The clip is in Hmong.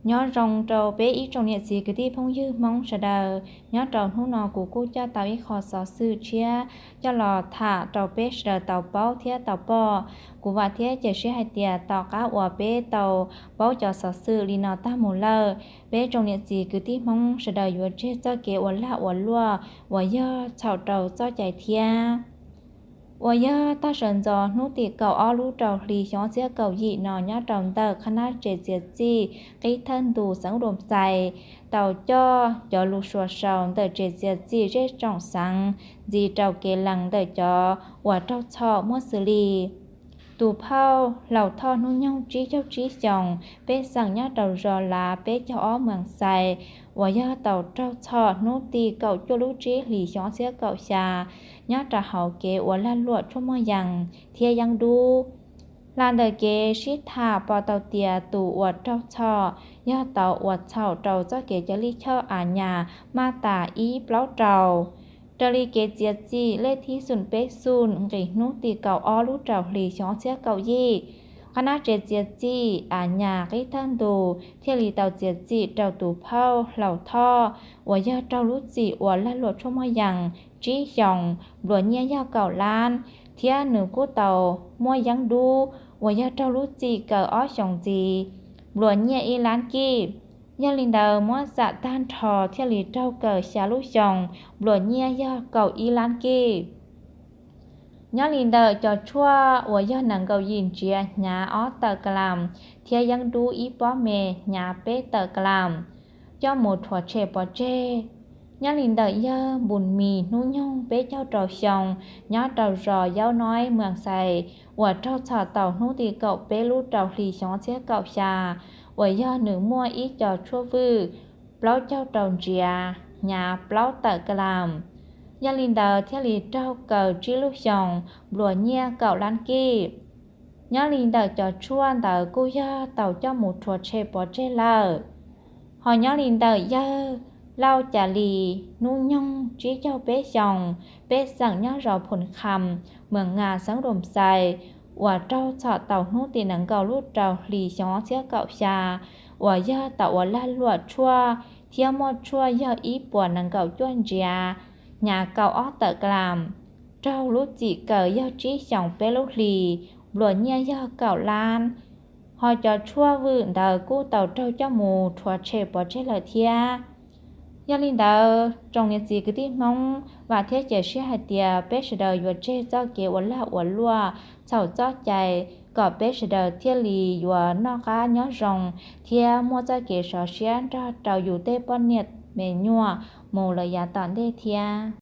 Nyob zoo rau peb ib tsoom niam txiv kwv tij phooj ywg Hmoob sawv daws. Nyob rau hnub no kuv kuj coj tau ib qho xov xwm tshiab coj los tham rau peb sawv daws tau paub thiab tau pom. Kuv vam thiab cia siab hais tias tom qab uas peb tau paub cov xov xwm li no tag mus lawm, peb tsoom niam txiv kwv tij Hmoob sawv daws yuav tseg txoj kev ua lag ua luam uas yog txhaum rau txoj cai thiab. Uas yog tag sawv ntxov hnub tim kaum ob lub rau hli xyoo ob txhiab kaum yim no nyob rau ntawm qhab nab tsev txiav txim qib thawj ntus xeev Doo Xais tau coj cov lus suav sau ntawm tsev txiav txim zej tsoom xeev ntxiv rau kev lees ntawm cov uas raug txhom muaj xws li tus phauj Hlau Thoj hnub nyoog tsib caug tsib xyoos pej xeem nyob rau zos Lav peb caug ob Moos Xais uas yog tau raug txhom hnub tim kaum cuaj lub tsib hlis xyoo ob txhiab kaum xya nyob rau hauv kev ua lag luam tshuaj muaj yees thiab yeeb dub. Hla ntawm kev sib tham pom tau tias tus uas raug txhom yog tau ua txhaum rau txoj kev cov lij choj a nyas maj tas ib plaub rau raws li kev txiav txim lej thib xum peb xum nqis hnub tim kaum ob lub rau hli xyoo ob txhiab kaum yim. Qhab nab tsev txiav txim a nyas qib thawj ntus thiaj li tau txiav txim rau tus phauj Hlau Thoj uas yog raug lub txim ua lag luam tshuaj muaj yees tsib xyoos, nplua nyiaj yog kaum lab, thiab nws kuj tau muaj yeeb dub uas yog raug lub txim kaw ob xyoos ntxiv, nplua nyiaj ib lab kib. Yog li ntawd muab xam tag nrho thiaj li raug kaw xya lub xyoos, nplua nyiaj yog kaum ib lab kib. Nyob li ntawm cov tshuaj uas yog nees nkaum yim ntsiav hnyav ob tawm ka lam thiab yeeb dub ib pob me hnyav peb tawm ka lam coj mus rhuav tshem pov tseg. Nyob li ntawm yawg Npus Mis hnub nyoog peb caug rau xyoo nyob rau zos Yaub Nob Moos Xais uas raug txhom tau hnub tim kaum peb lub rau hli xyoo ob txhiab kaum xya uas yog nws muaj ib co tshuaj vwm plaub caug rau ntsiav hnyav plaub tawm ka lam. Yog li ntawd thiaj li raug kaw tsib lub xyoos, nplua nyiaj kaum lab kib. Nyob li ntawm cov tshuaj ntawd kuj yog tau coj mus rhuav tshem pov tseg lawm. Ho nyob li ntawm yawg Lauj Cas Lis hnub nyoog tsib caug peb xyoos, pej xeem nyob zos Phoo Kham, Moos Nas, xeev Doo Xais uas raug txhom tau hnub tim nees nkaum lub rau hli xyoo ob txhiab kaum xya uas yog tau ua lag luam tshuaj thiab muaj tshuaj yog ib puas nees nkaum cuaj ntsiav hnyav kaum ob tawm ka lam, raug lub txim kaw yog tsib xyoos peb lub hlis, nplua nyiaj yog kaum lab. Ho cov tshuaj vwm ntawd kuj tau raug coj mus rhuav tshem pov tseg lawm thiab. Yog li ntawd tsoom niam txiv kwv tij Hmoob, vam thiab cia siab hais tias peb sawv daws yuav tseg txoj kev ua lag ua luam txhaum txoj cai kom peb sawv daws thiaj li yuav noj qab nyob zoo thiab muaj txoj kev sov siab nrog rau yus tej poj niam me nyuam mus lawm yav tom ntej thiab.